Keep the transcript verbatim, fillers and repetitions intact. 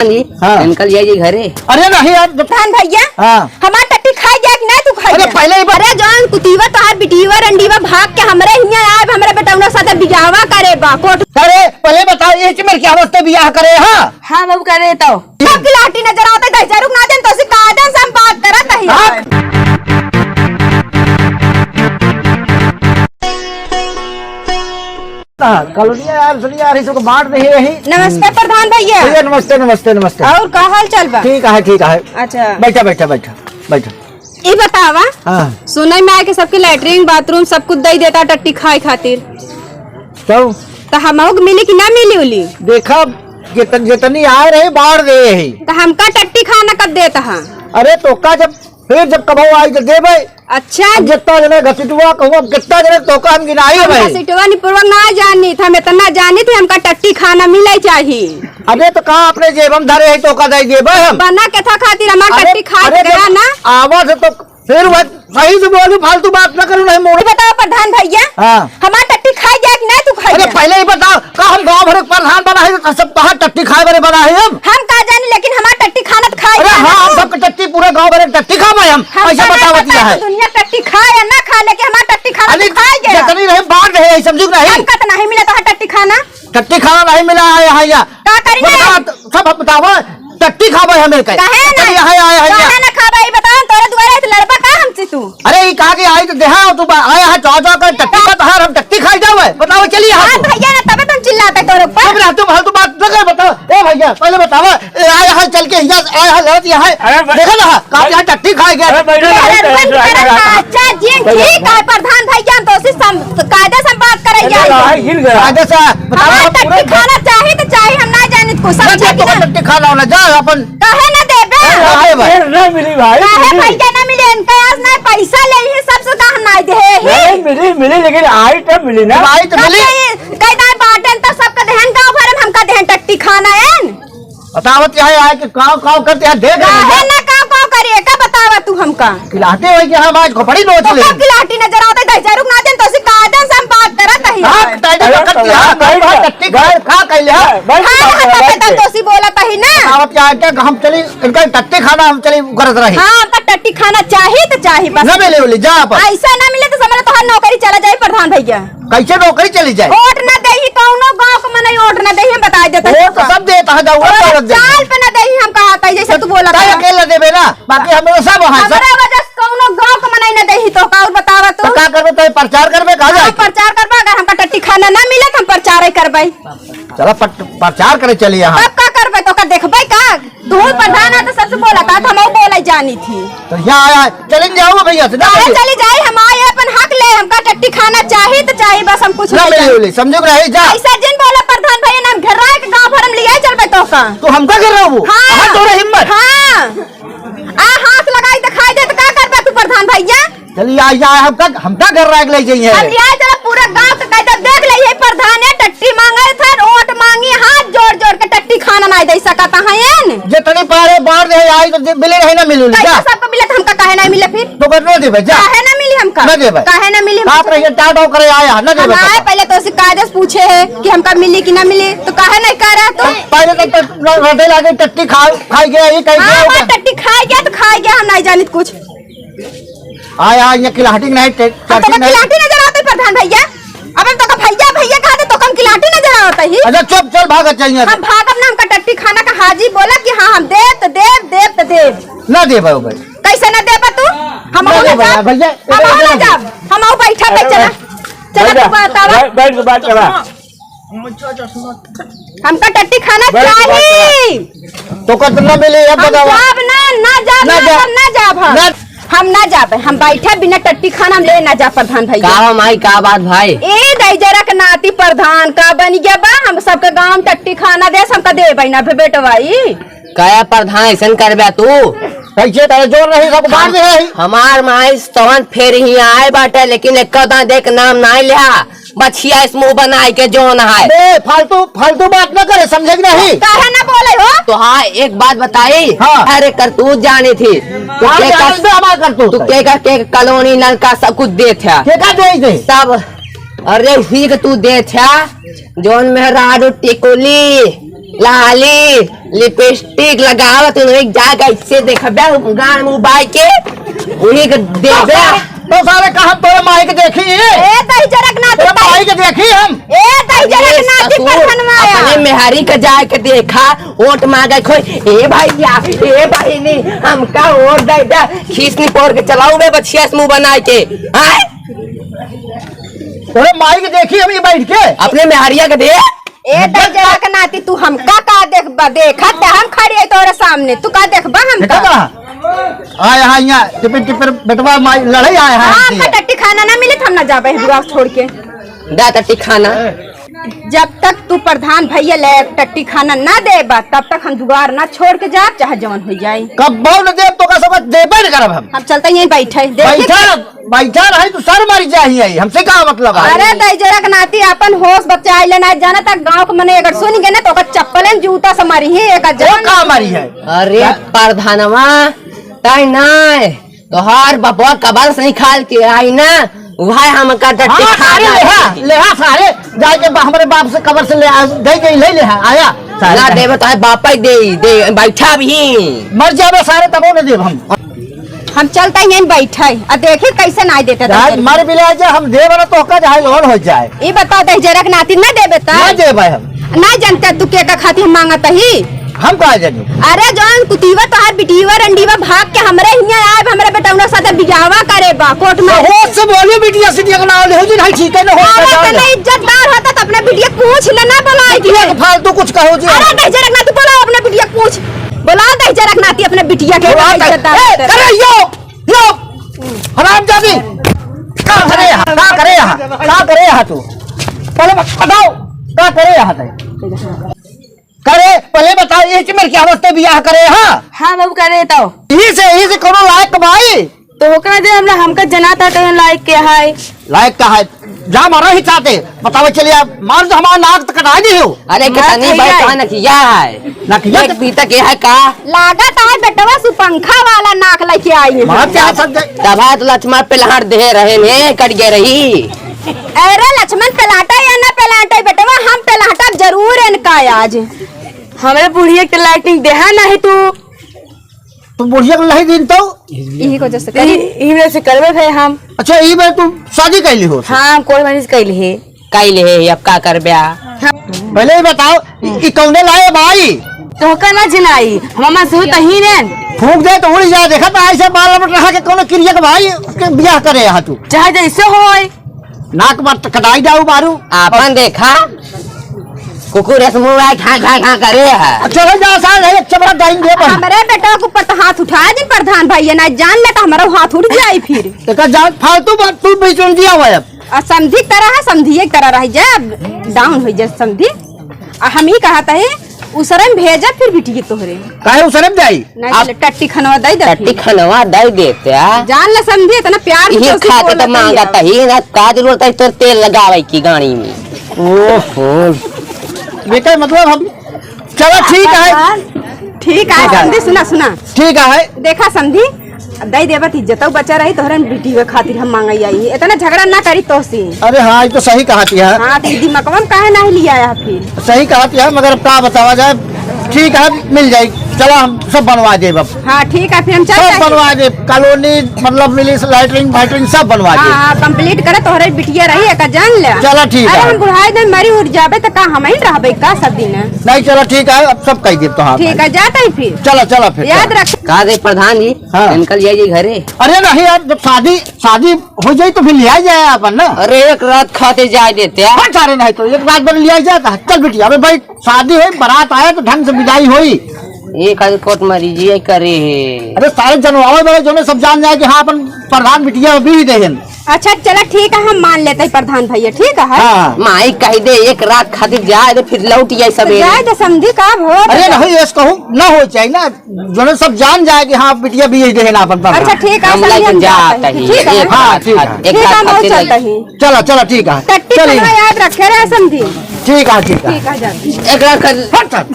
हाँ। इनका ले आइए घरे। अरे नहीं यार, जब प्रधान भैया, हाँ। हमार टट्टी खाई गया कि नहीं तू खाई अरे गया? पहले ही बता। अरे जौन कुतीवा तोहार बिटीवा रंडीवा भाग के हमरे हियाँ आए, हमरे बेटौना साथे बियाहवा करे बा, कोर्ट। अरे पहले बताओ, ये मेरे क्या वास्ते बियाह करे, हाँ? हाँ, बाबू, करे तो। सब की लाठी नजर आवत है, दहिजरू के नाते तो उसी कायदे से हम बात करत हई। हाँ। हाँ, कॉलोनिया यार, सुनिए यार, इसको बांट दे यही। नमस्ते प्रधान भैया। भैया, नमस्ते, नमस्ते, नमस्ते। और का हाल चाल बा? ठीक है, ठीक है। अच्छा। बैठा, बैठा, बैठा, बैठा। ई बतावा, हाँ। सुनई में आए कि सबके लैट्रिन, बाथरूम सब कुछ दई देता टट्टी खाए खातिर। तो? तो हमहू के मिली कि ना मिली उली? देखा, जितन-, जितनी आए रही, बांट दे यही। तो हमका टट्टी खाना कब देता है? अरे, तो का जब, फिर जब कबहू आई तो देबे। अच्छा। अब जितना जने घसीटुआ कहूँ, अब कितना जने तोका हम गिनाई हम भाई। घसीटुआ निपुरवा ना जानी था, हम इतना जानी थी, हमका टट्टी खाना मिले चाही। अबे तो का अपने जेब में धरे है, तोका दे देबे हम। बना के था खातिर हमार अरे, टट्टी खा अरे, गया जब ना। आवा से तो फिर वह सही से बोलू, फालतू बात ना करू, नहीं मोड़। बताओ प्रधान भैया, हाँ। हमार टट्टी खाई गया कि नहीं तू खाई अरे गया? पहले ही बताओ, का हम गाँव भर के प्रधान बना है, तो सब तोहार टट्टी खाए बरे बना है हम? हम का जानी, लेकिन हमार टट्टी खाना तो खाई अरे गया ना हाँ, हम तू। सबके टट्टी, पूरे गाँव भर के टट्टी खाबे हम। हम ऐसे का बतावत पता है। तो दुनिया टट्टी खाए या ना खाए, लेकिन हमार टट्टी खाना अरे, तो खाई गया। जितनी रहे बांट रहे, समझू कि नहीं? हमका तो नहीं मिला तोहार टट्टी खाना। टट्टी खाना नहीं मिला है यहाँ या? का करी बताओ, नहीं? सब हम बताओ, टट्टी खाबे हमें कहे। काहे ना? चल, यहाँ आए हैं काहे या? ना खाबे, ई बताओ, तोरे दुआरे से लड़बा का हमसे तू? अरे, ई कहा कि आई तो देहा, तू बा-, आया है, जाओ, जाओ कर टट्टी का तहार, हम टट्टी खाई जावे। बताओ, चलिए, हाँ, हाँ। भैया ना, तबे तुम चिल्लाते तोरे ऊपर। चुप रह, तू फालतू बात न कर, बताओ। ए भैया, पहले बतावा, ए, आया है, चल के यहाँ, आया है, लड़त यहाँ है। अरे, भाई। देखा ना, कहा कि यहाँ टट्टी खाई गया। अरे, बैठो, देखा बैठो, ना, बैठो, बैठो, बैठो। अच्छा, जी, बैठो। ठीक है, प्रधान भैया, हम तो उसी सम-, कायदे से हम बात करे अरे, जाएंगे। भाई, गिर गया। कायदे से, बतावा, हमारा हम पूरे टट्टी खाना चाही तो चाही, हम ना जानित कुछ, ना, समझे ना, कि तो ना? टट्टी खाना होना, जा अपन। काहे ना देबे? अरे, ना देबे। अरे, ना मिली भाई, काहे मिली। भैया ना मिले? इनका आज ना पैसा ले ही, सबसे कहा ना दे ही। नहीं, मिली, मिली, लेकिन आई तब मिली ना। आई तो मिली। कई दाई बाटन तो सबका देहन गाँव भर में हमका देहन टट्टी खाना है न। बतावत यहाँ आए कि काव काव करते हैं, देख रहे काहे हैं। ना काव काव करिए, का बतावा तू हमका? खिलाते हो कि हम आज खोपड़ी नोच तो ले। का खिलाटी नजर आवत है, दहिजरू के नाते तो उसी कायदे से हम बात करत हई। हाँ, कायदे अरे, से करती है। अरे, बैठ जा। टट्टी खा, खा कैले है। बैठ, बैठ, हाँ, बैठ, हाँ, बैठ तब के। तो उसी बोलत हई ना। बतावत यहाँ आए कि हम चली, इनका टट्टी खाना हम चली करत रही। हाँ, हमका टट्टी खाना चाही तो चाही बस। ना मिले बोली, जा आप। ऐसा ना मिले तो समझ लो तोहार नौकरी चला जाए प्रधान भैया। कैसे नौकरी चली जाए? वोट ना देही, कौनो गाँव के मनई वोट ना देही, हम बताई देत हई। वोट तो सब देत है, जाओ, वोट तोरा दे। चाल पे ना देही, हम कहत हई, जैसे तू बोलत है। अकेला देबे ना, बाकी हम लोग सब हैं, सब। हमरा वजह से कौनो गाँव के मनई ना देही, तो का और बतावा तू? तो का करबे, तो प्रचार करबे, कहाँ हाँ, जाए? प्रचार करबे, अगर हमका टट्टी खाना ना मिले, तो हम प्रचार ही करबे। चला, पट-, प्रचार करे चली यहाँ। तब का करबे, तो का देखबे का? तू प्रधान है तो सबसे बोला था, तो हम बोला जानी थी। तो यहाँ आया है, चले जाओ भैया से, ना काहे मिले। चली जाई, हम आए अपन हक ले, हमका टट्टी खाना चाही तो चाही, बस हम कुछ ना नहीं मिले चाही। बोले, समझो कि नहीं, जा। ऐसा जिन बोला प्रधान भैया, ना घर रहा के गाँव भर में लिया चलबे तो का। तो हमका घर रहो वो? हाँ। हाँ, तोरे हिम्मत। हाँ। आ हाथ लगाई दिखाई दे तो का करबे तू प्रधान भैया? चलिए, आ जाए, हमका, हमका घर रह के ले जाइए। हम लिया चला पूरा गांव के कायदा देख ले, ये प्रधान है, टट्टी मांगे थे, वोट मांगी, हाथ जोड़ जोड़ के टट्टी खाना नहीं दे सकता है इन। जितनी पारे बांट दे, आई तो दे, मिले रहे ना मिलू, कैसे जा। सबको मिले तो हमका काहे नहीं मिले फिर? तो कर ना देबे, जा। काहे ना मिली हमका? ना देबे। काहे ना मिली आप हमका? रहिए, टाटा करे आया, ना हम देबे आए सबको। पहले तो उसी कायदे से पूछे है कि हमका मिली कि ना मिली, तो काहे नहीं कह रहा तू? पहले तो, तो रटे लागे, टट्टी खा, खाई गया, ये कह हाँ, गया, हाँ, वो टट्टी खाई गया तो खाई गया, हम नहीं जानित कुछ। आय, आय, ये किलाहटी नहीं, टे-, अब तो किलाहटी नहीं। किलाहटी नजर आवत है प्रधान भैया। अब हम तो का भैया, भैया कहा थे, तो कम किलाहटी नजर आवत है ही। अच्छा, चुप, चल, भागत जाइए। हम भागब ना, हमका टट्टी खाना का हाजी बोला कि हाँ, हम देब, तो देब, देब, तो देब। ना देब, भाई। कैसे ना देब तू? हम ना ना देब, जाब। भैया, हम इधर ना इधर जाब। हम बैठा पे अरे, चला। बैठ, चला, बैठ, तू बतावा। बैठ, बैठ के बात करा। हमका टट्टी खाना बैठ, चाही। तो का तुम ना मिले, अब हम बतावा। जाब ना, ना जाब, ना ना जाब। जाब, ना जाब हम। ना। हम ना जाबे, हम बैठा बिना टट्टी खाना हम ले ना जा प्रधान भैया। का हो माई, का बात भाई? ए दैजरा के नाती प्रधान का बन गया बा, हम सबके गांव में टट्टी खाना दे, हमका देबे ना बे बेटवा ई। काया प्रधान ऐसन करबे तू? कैसे करे जोर नहीं, सब बांध दे रही। हमार माई तवन फेर ही आए बाटे, लेकिन एक दांत देख नाम ना लिया। बछिया इस मुंह बनाए के जोन है। बे, फालतू, फालतू बात न करे, समझे कि नहीं? काहे ना बोले हो? तो हाँ, एक बात बताई। हाँ। अरे करतूत जानी थी। तू हाँ, के जाने कर, दे हमार करतूत तू है। के कर, के कॉलोनी नलका सब कुछ दे था। के का दे दे? तब, अरे हुई के तू दे था, जोन मेहरारू टिकुली, लाली, लिपस्टिक लगावत, उन्हें जा कैसे देखबे, गान मुंह बाई के, उन्हीं के देबे। तो सारे, तो सारे कहा तोरे माई के देखी? ए, दहिजरक नाती तोरे माई के देखी हम? ए, दहिजरक ए, नाती ससुर, परधनवा आया। अपने मेहरी के जाए के देखा, वोट मांगे खोई, "ए भैया, ए बहिनी, हमका वोट दे दे।" खीस निपोर के चलाऊ बे बछिया से मुंह बनाए के। आय? तोरे माई के देखी हम ये बैठ के? अपने मेहरिया के दे। ए दहिजरक नाती, तू हमका का देखबा? देखत त हम खड़ी है तोरे सामने, तू का देखबा हमका? देखा बा? आए हाँ यहाँ टिपिर टिपिर बेटवा माई लड़ाई आए हाँ हाँ, हमसे। हमका टट्टी खाना ना मिले त हम ना जाबे बुआ छोड़ के। दा टट्टी खाना। जब तक तू प्रधान भैया ले टट्टी खाना ना देबा, तब तक हम जुगाड़ ना छोड़ के जाब, चाहे जवन हो जाए। कब्बो न देब, तोका सबक देबे न करब हम। हम चलते यहीं बैठे, देखिए। बैठा, बैठा रही तू सर मर जाही है, हमसे का मतलब है? अरे दहिजरक नाती, अपन होश बचाई लेना, जाना तक गांव के मने अगर सुन गए ना तो ओकर चप्पलें जूता से मारी ही एक वो जान। का मारी है? अरे प्रधानवा, ताई नाय, तोहार बपवा कबर से निकाल के आई ना, वह हमका टट्टी हाँ, खा सारे लेहा, लेहा सारे, जाके बा-, हमरे बाप से कबर से ले आ, दे के ले लेहा, आया। सारे ना का देबे तो बापा ही दे, दे, बैठा भी। मर जाबे सारे, तबो न देब हम। हम चलता ही यहीं बैठे, आ देखी कैसे ना देते यार, दहिजरक। मर भी ले जा, हम देब ना तोहका, चाहे लोन हो जाए। ई बताओ, दहिजरक नाती ना देबे त? ना देबे हम। ना जानते तू के का खातिर हम मांगत ही? हम का जानी? अरे जौन कुतीवा तोहार बिटीवा रंडीवा भाग के हमरे हियां आए, हमरे बेटौना साथे बियाहवा करे बा कोर्ट में। तो होश से बोली बिटिया से, दिया के नाव ले हो जी, नहीं ठीक है ना, होश से अरे बोल। इतना इज्जतदार होता तो अपने बिटिया पूछ लेना, बोला बिटिया के फालतू कुछ कहो जी। अरे दहिजरक नाती, बोला अपने बिटिया पूछ, बोला दहिजरक नाती अपने बिटिया के बोला इज्जतदार ए, होता। करे यो, यो, हरामजादी, का करे यहाँ, का करे यहाँ, का करे यहाँ तू? पहले बत-, बताओ, का करे यहाँ तू? करे, पहले बताओ, ये मेरे क्या वास्ते बियाह करे, हाँ? हाँ बाबू, करे तो। यही से, यही से कोनो लायक भाई? तो ओकरा दे हमरा, हमका जनाता कौन लायक के है। लायक का है? जा मारा ही चाहते, बताओ चलिए आप, मार तो हमारा नाक तो कटा दी हो। अरे मार कितनी खइया बड़का है। नकिया है। नकिया एक तो बीता के है का? लागत है बेटवा सुपंखा वाला नाक लेके आई है। मार क्या सब दे- तबा तो लक्ष्मण पेलाट दे रहे ने, कट गए रही। अरे लक्ष्मण पेलाटा या ना पेलाटे बेटवा, हम पेलाटा जरूर इनका आज। हमरे बुढ़िया के लाइटिंग देहा नहीं तू। तू बुढ़िया के नहीं दिन तो? यही को जैसे करी। यही, यही वजह से करबे भाई हम। अच्छा, यही में तू शादी कैली हो? हाँ, हम कोर्ट मैरिज कैली है। कैले है, अब का करबे आ? पहले ही बताओ, ई, ई कौने लाए भाई? तोहका ना जिनाई, हम अम्मा से होता ही ने। फूंक दे तो उड़ जाए, देखा तो ऐसे बाल बट रहा के कौनो किरिया के भाई के बियाह करे यहाँ तू। चाहे जैसे होए। नाक मत कटाई जाऊ मारू। आपन देखा, कुकुर ऐसे मुंह आए, घा, घा, घा करे है। चलो जा साल है, एक चपड़ा डाइन दे पर। हमरे बेटा के ऊपर तो हाथ उठाए दिन प्रधान भाई, ये ना जान ले तो हमारा हाथ उठ जाए फिर। एका जान फालतू बात तू बीच में दिया हुआ है। आ समधी की तरह है, समधिये की तरह रह जा, डाउन हो जा समधी। आ हम ही कहत है, उसरे में भेजा फिर बिटिया तोहरे। काहे उसरे में जाई? नहीं आप चले, टट्टी खनवा दे दे टट्टी फिर। खनवा दे देते, आ? जान ले समधी, इतना प्यार से इहे तो उसी खाते बोलत तो है मांगत यार। ही ना, का जरूरत है तो तेल लगावे की गाड़ी में? ओहो। बेटा, मतलब हम, चलो ठीक है। ठीक है, ठीक है। समधी, सुना, सुना। ठीक है। देखा समधी, दे देबा त इज्जतौ बचा रही, तोहरे बिटिया खातिर हम मांगई आई। इतना झगड़ा ना करी तोहसे। अरे हाँ, ये तो सही कहत है। हाँ, तो ई दिमगवा में काहे नहीं लिया है फिर? सही कहत है, मगर अब का बतावा जाए। ठीक है, मिल जाई, चला हम सब बनवा देब अब। हाँ, ठीक है, फिर हम चल सब जाई। बनवा देब, कॉलोनी, मतलब मिली, लैट्रिन, फैट्रिन सब बनवा देब। हाँ, complete करे, तोहरे बिटिया रही, एका जान ले। चला, ठीक अरे, है। हम बुढ़ाई दिन मरी उठ जाबे, तो का हम ही रहबे का सब दिन? नहीं, चला, ठीक है, अब सब कह देब तो हाँ। ठीक है, जाता ही फिर। चला, चला फिर, याद चला। रख। का रे प्रधान जी, हाँ। इनका ले आइए घरे। अरे नहीं यार, जब शादी, शादी हो जाई तो फिर ले आ जाए अपन ना। अरे एक रात खातिर जाए देते हैं। हाँ, सारे नहीं तो एक रात भर ले आ जाता। चल बिटिया, अबे भाई शादी होई, बारात आए तो ढंग से विदाई होई। ये खातिर कोर्ट मैरिज ये करे है। अरे सारे जनवावे वाले जोने सब जान जाए कि हाँ अपन प्रधान बिटिया भी देहन। अच्छा चला ठीक है, हम मान लेते हैं प्रधान भैया, ठीक है। हाँ। माई कह दे एक रात खातिर जाए दे, फिर लौट जाए तो सवेरे। जाए दे समधी का हो। अरे नहीं, ऐसे कहूँ ना हो चाहिए ना। जोने सब जान जाए कि हाँ, बिटिया भी यही देहे ना अपन पर। अच्छा, ठीक है, हम समझी, लेके हम जाते जाते हैं, हैं। ठीक है। एक हाँ, बात, ठीक है। एक ठीक है, बात हम करते चलते रहिए। हैं। चला, चला, ठीक है। टट्टी चलिए। पकड़ा याद रखे रहे, समझी। ठीक है, ठीक है। ठीक है, जाते हैं। एक बार कर। हट, हट।